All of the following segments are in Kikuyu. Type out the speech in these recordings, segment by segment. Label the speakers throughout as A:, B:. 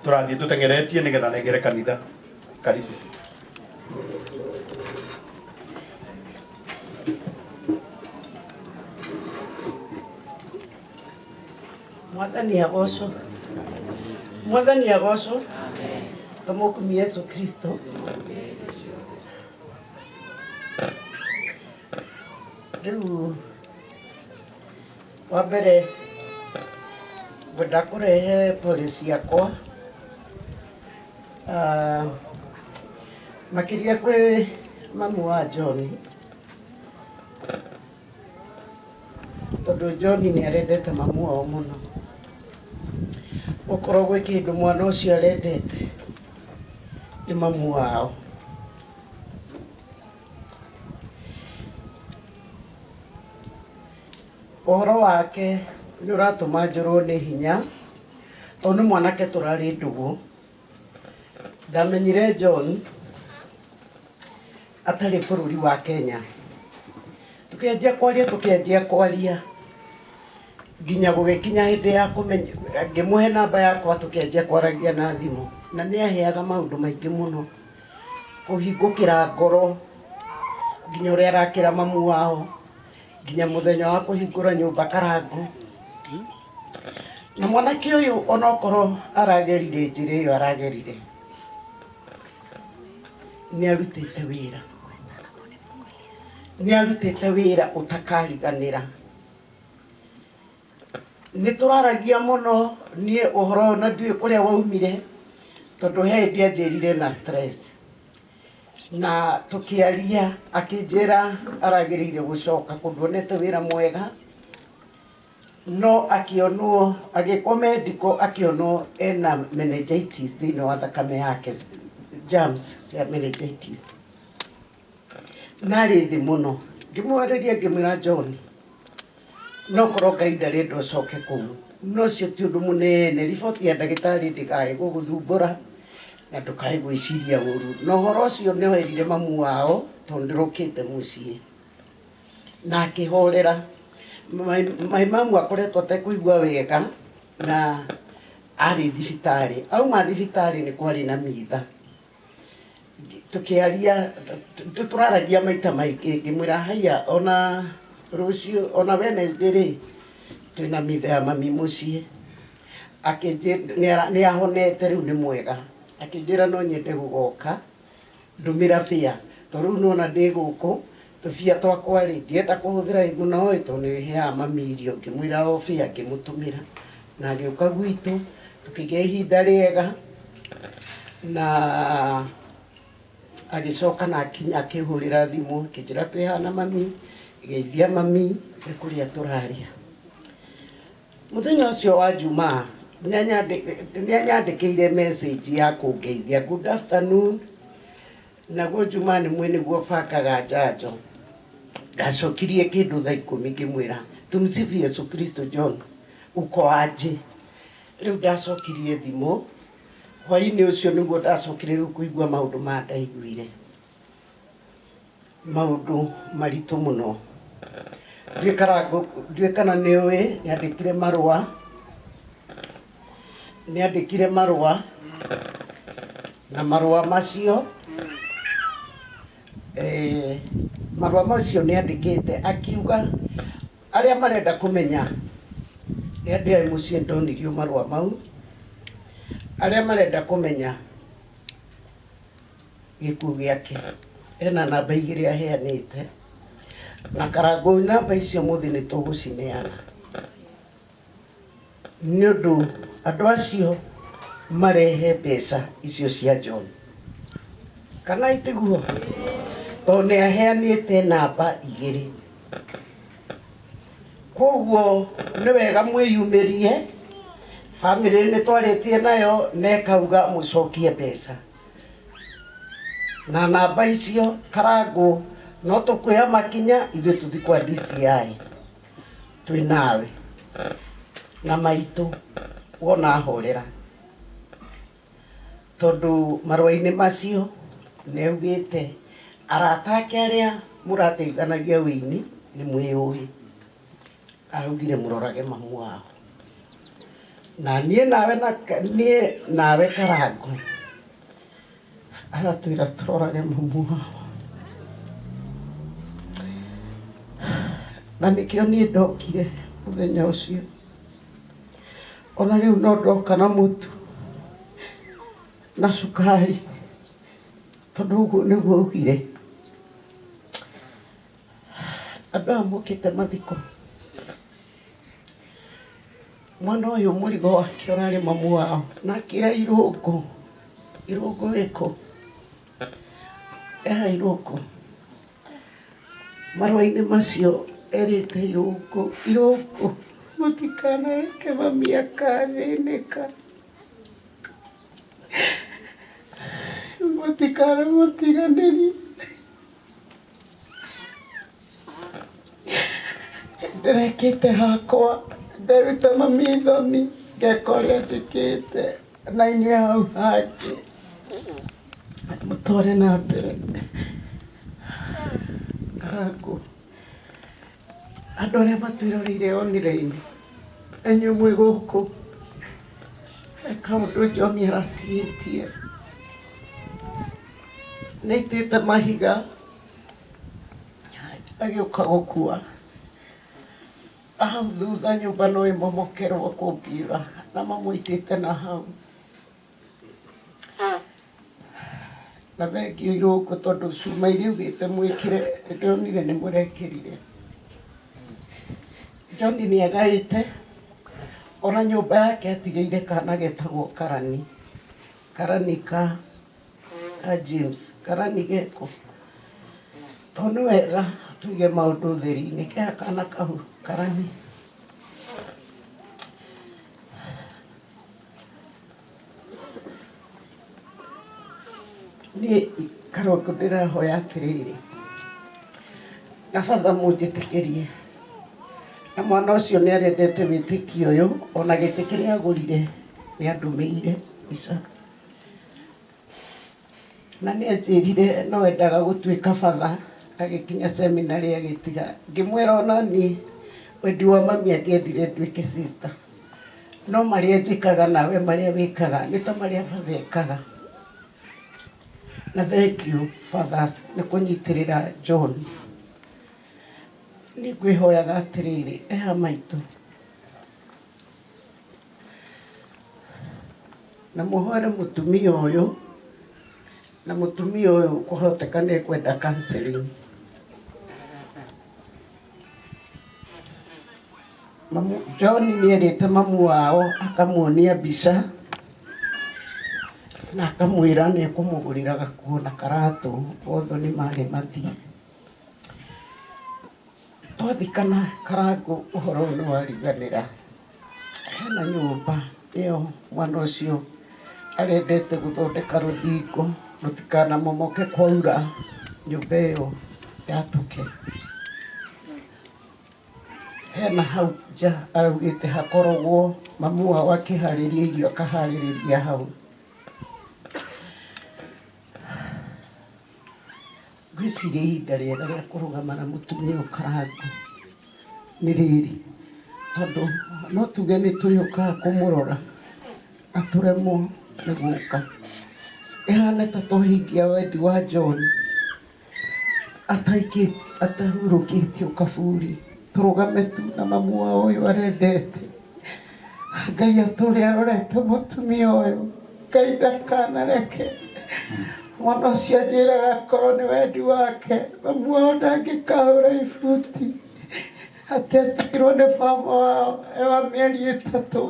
A: Tũrathiĩ tũteng'eretie nĩgetha nengere kanitha. Karibu.
B: Mwathani agocwo. Mwathani agocwo. Tũmũkumie Yesu Kristo. Rĩu wa mbere ngwenda kũrehe pole ciakwa ah, makĩria kwĩ mamu wa John tondũ John nĩ arendete mamu wao mũno. Okorwo gwĩ kĩndũ mwana ũcio arendete nĩ mamu wao. Ũhoro wake nĩ ũratũma njũrwo nĩ hinya tondũ nĩ mwanake tũrarĩ ndũgũ. Ndamenyire John atarĩ bũrũri wa Kenya. Tũkĩanjia kwaria tũkĩanjia kwaria nginya gũgĩkinya hĩndĩ ya kũmenya, ngĩmũhe namba yakwa tũkĩanjia kwaragia na thimũ. Na nĩ aheaga maũndũ maingĩ mũno, kũhingũkĩra ngoro nginya ũrĩa arakĩra mamu wao, nginya mũthenya wa kũhingũra nyũmba Karangũ. Na mwanake ũyũ onokorwo aragerire njĩra ĩyo aragerire, nĩ arutĩte wĩra, nĩ arutĩte wĩra ũtakariganĩra. Nĩ tũraragia mũno niĩ ũhoro ũyũ na ndiũĩ kũrĩa waumire, tondũ he hĩndĩ anjĩrire na stress. Na tũkĩaria akĩnjĩra aragĩrĩire gũcoka kũndũ onete wĩra mwega, no akĩonwo agĩkwo medical akĩonwo ena meningitis thĩinĩ wa thakame yake, germs cia meningitis. Na arĩ thĩ mũno. Ngĩmwarĩria ngĩmwĩra John, no korwo Ngai ndarenda ũcoke kũu, no ũcio ti ũndũ mũnene, riboti ya ndagĩtarĩ ndĩkae gũgũthumbũra na ndũkae gwĩciria ũru. Na ũhoro ũcio nĩ werire mamu wao tondũ ndũrokĩte mũciĩ. Na akĩhorera. My mamu akoretwo atekũigua wega na arĩ thibitarĩ. Auma thibitarĩ nĩ kwarĩ na mitha. Tũkĩaria, tũraragia maita maingĩ ngĩmwĩra haiya ona rũciũ ona Wednesday rĩ, twĩna mitha ya mami mũciĩ. Nĩ ahonete rĩu nĩ mwega. Akĩnjĩra no nyende gũgoka, ndũmĩra fare tondũ rĩu nĩwona ndĩ gũkũ, tũbia twakwa rĩ, ndienda kũhũthĩra mũno ĩ, tondũ nĩ heaga mami irio. Ngĩmwĩra o fare ngĩmũtũmĩra na agĩũka gwitũ, tũkĩgĩa ihinda rĩega na agĩcoka na akinya akĩhũrĩra thimũ akĩnjĩra twĩ haha na mami, geithia mami nĩ kũrĩa tũrarĩa. Mũthenya ũcio wa Jumaa nĩ anyandĩkĩire message ya kũngeithia good afternoon, naguo Jumaa nĩ mwĩ nĩguo bangaga njanjo. Ndacokirie kĩndũ thaa ikũmi ngĩmwĩra tumsifu Yesu Kristo John uko aje? Rĩu ndacokirie thimũ hwainĩ ũcio nĩguo ndacokire rĩu kũigua maũndũ maya ndaiguire. Maũndũ maritũ mũno. Ndiũĩ kana nĩ ũĩ nĩ andĩkire marũa, nĩ andĩkire marũa na marũa macio eh, marũa macio nĩ andĩkĩte akiuga arĩa marenda kũmenya nĩ andĩ aya mũciĩ ndonirio marũa mau, arĩa marenda kũmenya gĩkuũ gĩake. Ena namba igĩrĩ aheanĩte, na Karangũ namba icio ũmũthĩ nĩ tũgũcineana. Nĩ ũndũ andũ acio marehe mbeca icio cia John. Kana itiguo? Tondũ nĩ aheanĩte namba igĩrĩ. Koguo nĩ wega mwĩyumĩrie, bamĩrĩ nĩ twarĩtie nayo na ĩkauga mũcokie mbeca. Na namba icio Karangũ no tũkuoya makinya ithuĩ tũthiĩ kwa DCI twĩ nawe na maitũ wona ahorera. Tondũ marũa-inĩ macio nĩ augĩte arata ake arĩa mũrateithanagia ũini nĩ mwĩyũĩ. Araugire mũrorage mamu wao. Na niĩ nawe na niĩ nawe Karangũ aratwĩra tũrorage mamu wao. Na nĩkĩo niĩ ndokire mũthenya ũcio. Ona rĩu no ndoka na mũtu na cukari tondũ ũguo nĩguo augire. Andũ aya mokĩte mathiko, mwana ũyũ mũrigo wake ũrarĩ mamu wao na akĩra Irũngũ, Irũngũ wĩkũ? Eha Irũngũ? Marũa-inĩ macio erĩte Irũngũ, Irũngũ mũtikanareke mami akathĩnĩka, mũtikanamũtiganĩrie. Ndĩrekĩte hakwa ngaruta mami thoni ngeka ũrĩa njĩkĩte na inyuĩ hau hangĩ mũtware na mbere. Karangũ, andũ arĩa matwĩroreire online na inyuĩ mwĩ gũkũ, he kaũndũ John aratigĩtie. Nĩ aitĩte mahiga agĩũka gũkua. Na hau thutha nyũmba no ĩmomokerwo kũngiura na mamũitĩte na hau. Na thengiũ Irũngũ tondũ cuma iria augĩte mwĩkĩre nĩndĩronire nĩ mũrekĩrire. John nĩ agaĩte ona nyũmba yake atigĩire kana getagwo Karani. Karani ka ka James. Karani geko? Tondũ nĩ wega tuge maũndũ ũtheri-inĩ. Keha kana kau Karani. Niĩ Karũngũ ndĩrahoya atĩrĩrĩ, na batha mũnjĩtĩkĩrie, na mwana ũcio nĩ arendete wĩtĩkio ũyũ, ona gĩtĩ kĩrĩa agũrire nĩ andũmĩire mbica. Na nĩ anjĩrire no endaga gũtuĩka batha, agĩkinya seminarĩ agĩtiga. Ngĩmwĩra ona niĩ wendi wa mami angĩendire nduĩke sister. No marĩa njĩkaga nawe marĩa wĩkaga nĩ ta marĩa batha ekaga. Na thengiũ fathers nĩ kũnyitĩrĩra John. Niĩ ngwĩhoyaga atĩrĩrĩ, eha maitũ, na mũhoere mũtumia ũyũ, na mũtumia ũyũ kwahoteka nĩ ekwenda counselling. Mamu, John nĩ erĩte mamu wao akamuonia mbica na akamwĩra nĩ ekũmũgũrĩra gakuo na karatũ othe nĩ marĩ mathiĩ. Twathikana Karangũ ũhoro ũyũ nĩ wariganĩra. Hena nyũmba ĩyo mwana ũcio arendete gũthondeka rũthingo rũtikanamomoke kwaura nyũmba ĩyo yatũke. Hena hau nja araugĩte hakoragwo mamu wao akĩharĩria irio akaharĩrĩria hau. Ngwĩciria ihinda rĩega rĩa kũrũgama na mũtumia ũyũ Karangũ nĩ rĩrĩ, tondũ no tuge nĩ tũrĩũkaga kũmũrora na tũremwo nĩ gũka. Ĩhane ta twahingia wendi wa John atahurũkĩtio kaburi, tũrũgame tu na mamu wao ũyũ arendete. Ngai atũre arorete mũtumia ũyũ, Ngai ndakanareke mwana ũcio anjĩraga akorwo nĩ wendi wake mamu wao ndangĩkahũra ibuti atĩ atigirwo nĩ baba wao e wa mĩeri ĩtatũ.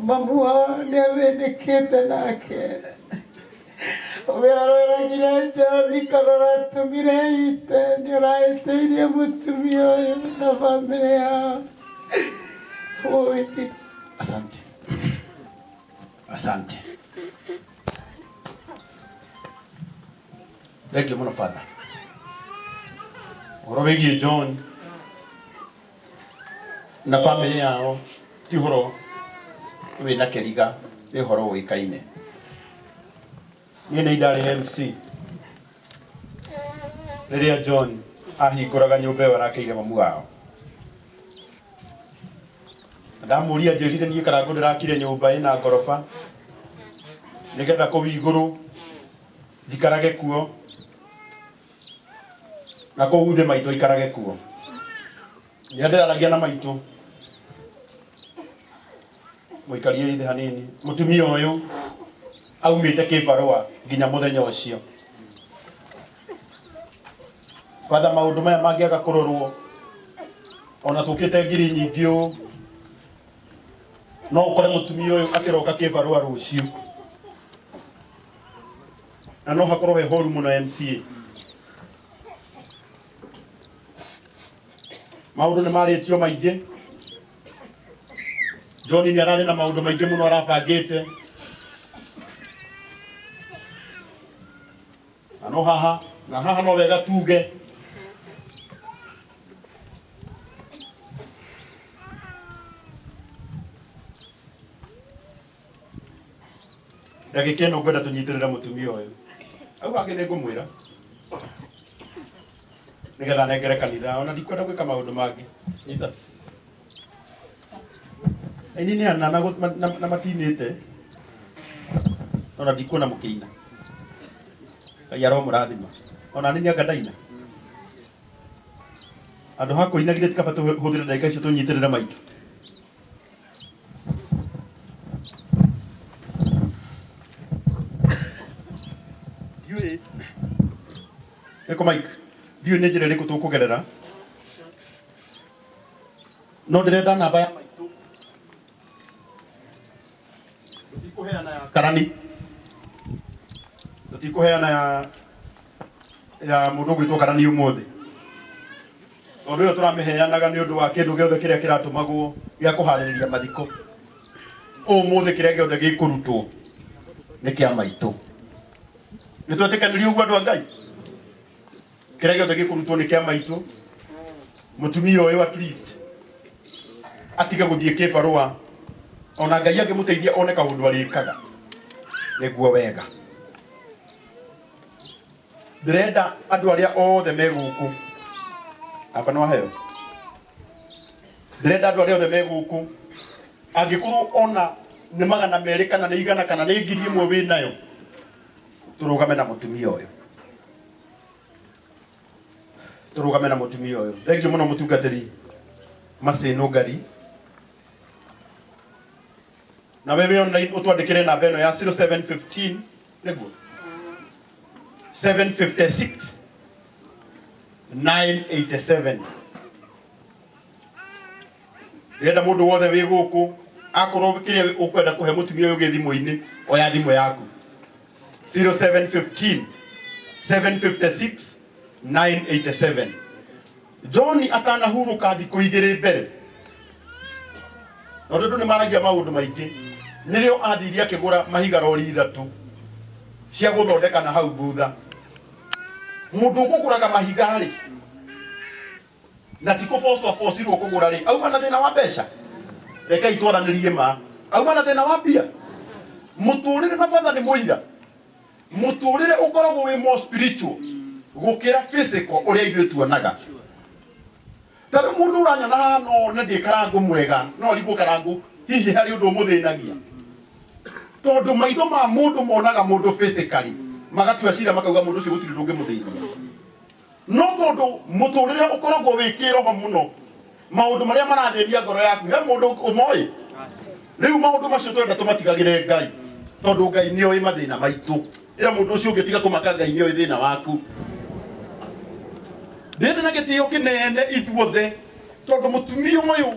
B: Mamu wao nĩ athĩnĩkĩte nake. We ũroragire John kana ũratũmire ite nĩ ũrahĩtĩirie mũtumia ũyũ na bamĩrĩ yao. Ũĩ.
A: Asante. Asante. Thengiũ mũno father. Ũhoro wĩgiĩ John na bamĩrĩ yao ti ũhoro wĩna kĩriga, nĩ ũhoro ũĩkaine. Niĩ nĩ ndarĩ MC rĩrĩa John ahingũraga nyũmba ĩyo arakĩire mamu wao. Ndamũria njĩrire niĩ Karangũ ndĩrakire nyũmba ĩna ngoroba nĩgetha kũu igũrũ njikarage kuo na kũu thĩ maitũ aikarage kuo. Nĩ ndĩraragia na maitũ mũikarie thĩ hanini. Mũtumia ũyũ aumĩte kĩbarũa nginya mũthenya ũcio. Father, maũndũ maya mangĩaga kũrorwo ona tũkĩte ngiri nyingĩ ũũ, no ũkore mũtumia ũyũ akĩroka kĩbarũa rũciũ, na no hakorwo he horu mũno. MCA, maũndũ nĩ marĩtio maingĩ. John nĩ ararĩ na maũndũ maingĩ mũno arabangĩte, na no haha na haha no wega tuge ndagĩka ĩno ngwenda tũnyitĩrĩre mũtumia ũyũ. Au hangĩ nĩ ngũmwĩra nĩgetha nengere kanitha, ona ndikwenda gwĩka maũndũ mangĩ. Nyita. Aini nĩ ana na matinĩte, ona ndikuona mũkĩina. Ngai aromũrathima. Ona nĩ anga ndaina andũ ha kũina, githĩ ti kaba tũhũthĩre ndagĩka icio tũnyitĩrĩre maitũ? Ndiũĩ ĩko Mike, ndiũĩ nĩ njĩra ĩrĩkũ tũkũgerera, no ndĩrenda namba ya maitũ. Tũtikũheana ya karani, tũtikũheana ya mũndũ ũgwĩtwo karani ũmũthĩ, tondũ ĩyo tũramĩheanaga nĩ ũndũ wa kĩndũ gĩothe kĩrĩa kĩratũmagwo gĩa kũharĩrĩria mathiko. Ũmũthĩ kĩrĩa gĩothe gĩkũrutwo nĩ kĩa maitũ. Nĩ twetĩkanĩria ũguo, andũ a Ngai? Kĩrĩa gĩothe gĩkũrutwo nĩ kĩa maitũ. Mũtumia ũyũ at least atige gũthiĩ kĩbarũa, ona Ngai angĩmũteithia one kaũndũ arĩkaga nĩguo wega. Ndĩrenda andũ arĩa othe me gũkũ aba no aheo. Ndĩrenda andũ arĩa othe me gũkũ, angĩkorwo ona nĩ 200 kana nĩ 100 kana nĩ 1000 wĩ nayo, tũrũgame na mũtumia ũyũ, tũrũgame na mũtumia ũyũ. Thengiũ mũno, mũtungatĩri Maseno Ngari. Na wewe online ũtwandĩkĩre namba ĩno ya 0715 nĩguo 756 987. Ndĩrenda mũndũ wothe wĩ gũkũ, akorwo kĩrĩa ũkwenda kũhe mũtumia ũyũ gĩ thimũ-inĩ, oya thimũ yaku, 0715 756 987. John atanahurũka thikũ 2 mbere, tondũ andũ nĩ maragia maũndũ maingĩ, nĩrĩo athire akĩgũra mahiga rori 3 cia gũthondeka na hau thutha. Mũndũ ũkũgũraga mahiga rĩ, na ti kũbocwo abocirwo kũgũra rĩ, auma na thĩna wa mbeca. Rekei twaranĩrie ma, auma na thĩna wa mbia. Mũtũrĩre na batha nĩ mũira, mũtũrĩre ũkoragwo wĩ more spiritual gũkĩra physical ũrĩa ithuĩ tuonaga. Ta rĩu mũndũ ũranyona haha no one ndĩ Karangũ mwega, no arigwo Karangũ hihi harĩ ũndũ ũmũthĩnagia, tondũ maitho ma mũndũ monaga mũndũ physically, magatua cira, makauga mũndũ ũcio gũtirĩ ũndũ ũngĩmũthĩnia. No tondũ mũtũrĩre ũkoragwo wĩ kĩroho mũno, maũndũ marĩa marathĩnia ngoro yaku he mũndũ ũmoĩ. Rĩu maũndũ macio tũrenda tũmatigagĩre Ngai, tondũ Ngai nĩ oĩ mathĩna maitũ. Ĩra mũndũ ũcio ũngĩ, tiga kũmaka, Ngai nĩ oĩ thĩna waku. Ndĩrenda na gĩtĩo kĩnene ithuothe, tondũ mũtumia ũyũ